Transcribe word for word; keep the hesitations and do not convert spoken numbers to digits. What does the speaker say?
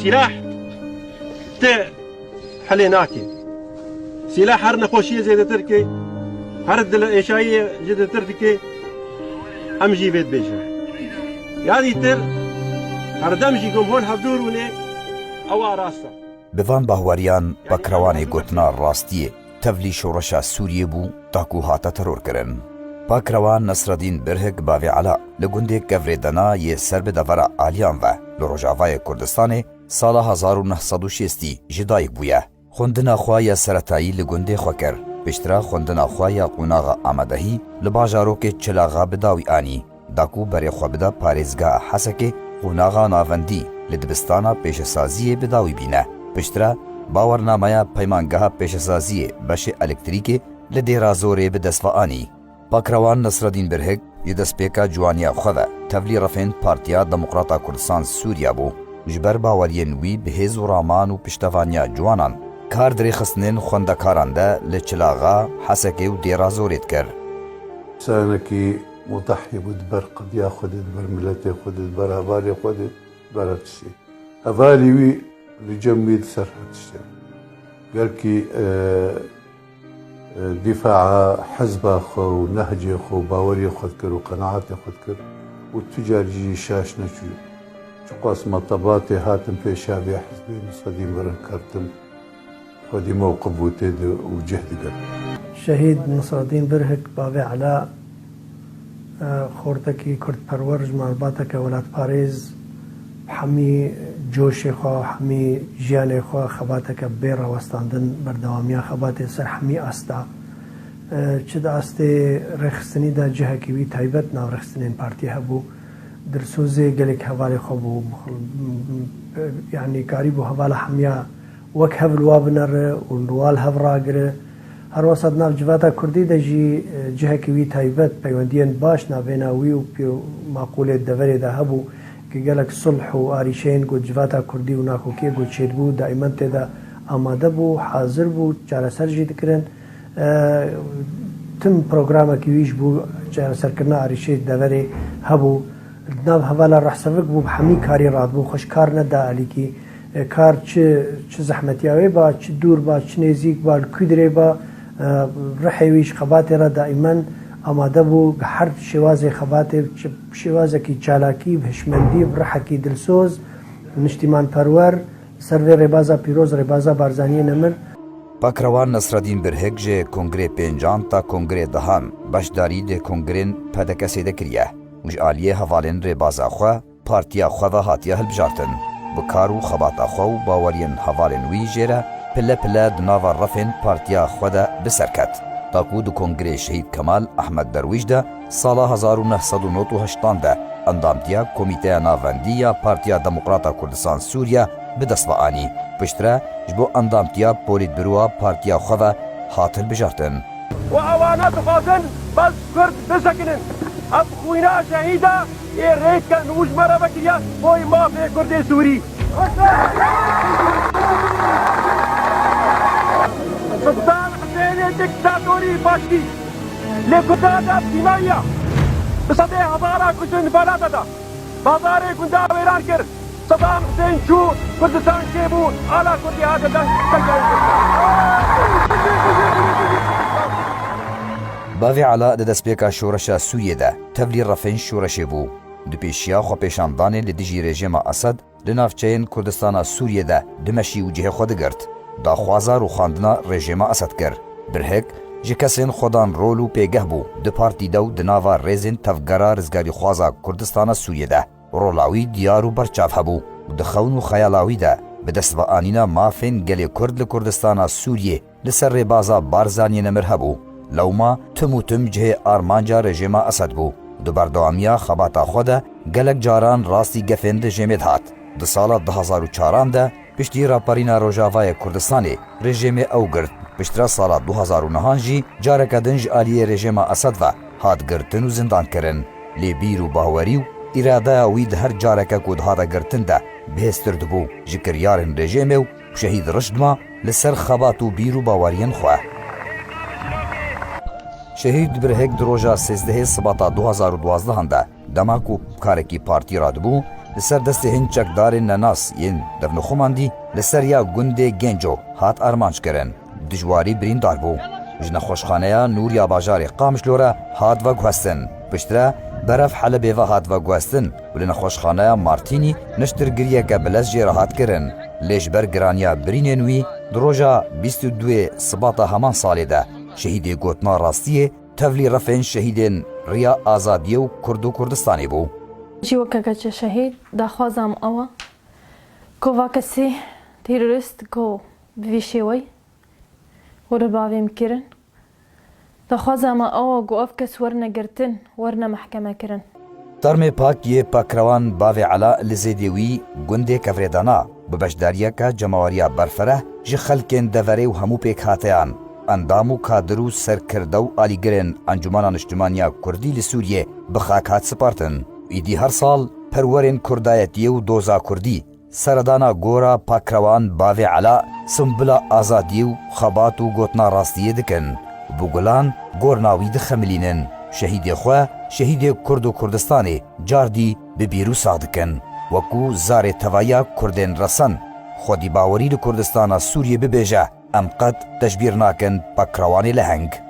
Sîlah ti hilê nake. Sîlah her nexweşiyê zêdetir dike, her dil êşayiyê zêdetir dike. Em jî vê dibêjin. Ya dîtir, herdem jî ku em hol hevdû rûnê, ew a rast e. Bi van bahweriyan Pakrewanê gotina rastiyê tevlî şoreşa Sûriyê bû, ta ku hate terorkirin. Pakrewan Nesredîn Birhik bavê Ela li gundê Kevrê Dena yê ser bi devera Aliyan ve li rojavayê Kurdistanê sala hezar û neh sed û şêstî ji dayik bûye. Xwendina xwe ya seretayî li gundê xwe kir. Piştre xwendina xwe ya qonaxa amadehî li bajarokê Çilaxa bi dawî anî. Da ku berê xwe bida parêzgeha Hesekê, qonaxa navendî li dibistana pêşesaziyê bi dawî bîne. Piştre bawernameya peymangeha pêşesaziyê beşê elektrîkê li Dêra Zorê bi dest ve anî. Pakrewan Nesredîn Birhik ji destpêka ciwaniya xwe ve tevlî refên Partiya Demokrata Kurdistan Sûriya bû. Ji ber baweriyên wî bi hêz û raman û piştevaniya ciwanan kar di rêxistinên xwendekaran de li Çilaxa, Hesekê û Dêra Zorê dikir. Însanekî mudahî bû di ber qediya xwe de, di ber miletê xwe de, di ber hevalê xwe de, di ber her tiştê. Hevalê wî li cem wî di ser her tiştê. Gelkî, e, e, dîfaa hizba xwe û nehcê xwe û baweriyê xwe dikir û qenaetê xwe dikir û tu car jî şaş neçû. Çiqas me tebatê hatin pêşa vê hizbê Nusredîn Birhik kertin, xwedî mewqif û tê di û cih digirin. Şehîd Nusredîn Birhik bavê Ela, e, xortekî kurdperwer ji malbateke welatparêz, hemî coşê xwe, hemî jiyanê xwe xebateke bê rawestandin, berdewamiya xebatê ser hemî asta. E, çi di astê rêxistinî de cihekî wî taybet nav rêxistinên partiyê hebû, dilsozê gelek hevalê xwe bû, yanî karîbû hevala hemiya wek hev li wa binere û li wa li hev ragire. Her wesa di nav civata kurdî de jî, e, cihekî wî taybet, peywendiyên baş navêna wî û pîr û maqûlê deverê de hebû, ku gelek sulh û arîşeyên ku civata kurdî û nakokiyê ku çêdibû, daîmen tê de amade bû, hazir bû, çareser jî dikirin. E, tim programekî wî ji bo çareserkirina arîşê deverê hebû. Di nav hevala rehsevik bû, bi hemî karî radibû, xwe ji kar neda alîkî. E, kar çi, çi zehmetiya wê ba, çi dûr ba, çi nêzîk ba, li ku dirê ba, e, rihê wî ji xebatê re daîmen amade bû, bi her şêwazê xebatê, çi şêwazekî çalakî, bi hişmendî, bi rihekî dilsoz, niştîmanperwer, ser vê rêbaza pîroz, rêbaza Barzaniyê nemir. Pakrewan Nesredîn Birhik ji kongrê pêncan ta kongrê dehan beşdarî di kongrên P D K S'ê de kiriye û ji aliyê hevalên rêbaza xwe, partiya xwe ve hatiye hilbijartin. Bi kar û xebata xwe û baweriyên hevalên wî jê re pile pile di nava refên partiya xwe de bi ser ket. Ta ku di kongrê Şehîd Kemal Ehmed Derwîş de sala hezar û neh sed û nod û heştan de endamtiya Komîteya Navendî ya Partiya Demokrata Kurdistan Sûriye bi dest ve anî. Piştre ji bo endamtiya Polîtbîroya partiya xwe ve hat hilbijartin. Û ewana dixwazin bes Kurd bisekinin. Ev xwîna şehîda ê rêk ke nû ji me re vekiriya boy mafê Kurdê Sûrî. Sedam Husênê diktatorî faşî. Lê Kurda da sîmawiya bi sedê hezara kuştin di belata da. Bazarê gunda wêran kir. Sedam Husên çû, Kurdistan çêbû, ala Kurdî hate dan. Bavê Ela di destpêka şoreşa Sûriyê de tevlî refên şoreşê bû. Di pêşiya xwepêşandanê li dijî rejîma Esed, li navçeyên Kurdistana Sûriyê de dimeşî û cihê xwe digirt. Daxwaza rûxandina rejîma Esed kir. Birhik ji kesên xwedan rol û pêgeh bû di partî de û di nava rêzên tevgera rizgarîxwaza Kurdistana Sûriyê de rola wî diyar û berçav hebû û di xewn û xeyala wî de bi destveanîna mafên gelê Kurd li Kurdistana Sûriyê li ser rêbaza Barzaniyê nemir hebû. Lewma tim û tim cihê armanca rejîma Esed bû. Di berdewamiya xebata xwe de gelek caran rastî gefên rejîmê dihat. Di sala du hazar û çaran de piştî raperîna Rojavayê Kurdistanê rejîmê ew girt. Piştre sala du hazar û nehan jî careke din ji aliyê rejîma Esed ve hat girtin û zindan kirin. Lê bîr û bawerî û îradeya wî di her careke ku dihate girtin de bihêztir dibû ji kiryarên rejîmê û şehîd riş dima li ser xebat û bîr û baweriyên xwe. Şehîd Birhik di roja sêzdehê Sibata du hazar û duwazdeh de, dema ku karekî partî radibû, li ser destê hin çekdarên nenas yên devnixumandî li ser ya gundê Genco hat armanc kirin. Dijwarî birîndar bû. Ji nexweşxaneya Nûr ya bajarê Qamişlo re hat veguhestin. Piştre berev Helebê ve hat veguhestin û li nexweşxaneya Martînî niştirgiriyeke bilez jê re hat kirin. Lê ji ber giraniya birînên wî di roja bîst û duyê Sibata heman salê de şehîdê gotina rastiyê tevlî refên şehîdên Riya Azadiyê û Kurd û Kurdistanê bû. Jî weke keçe şehîd, daxwaza me ew e ku va kesî terorîst ku bi vî şêweyî were bavê min kirin. Daxwaza me ew e ku ev kes werne girtin, werne mehkeme kirin. Termê pak yê Pakrewan Bavê Ela li Zêdê wî gundê Kevrê Dana bi beşdariyeke cemaweriya berfereh ji xelkên deverê û hemû pêkhateyan, endam û kadir û serkirde û alîgirên Encûmena Niştimaniya Kurdî li Sûriyê bi xak hat spartin. Îdî her sal perwerên kurdayetiyê û doza kurdî seredana gora Pakrewan Bavê Ela, simbula azadiyê û xebat û gotina rastiyê dikin. Bi gulan gorna wî dixemilînin. Şehîdê xwe, şehîdê Kurd û Kurdistanê car dî bi bîr û sax dikin. Wekû zarê tevahiya Kurdên resen, xwedî bawerî li Kurdistana Sûriyê bibêje, em qet te ji bîr nakin Pakrewanê leheng.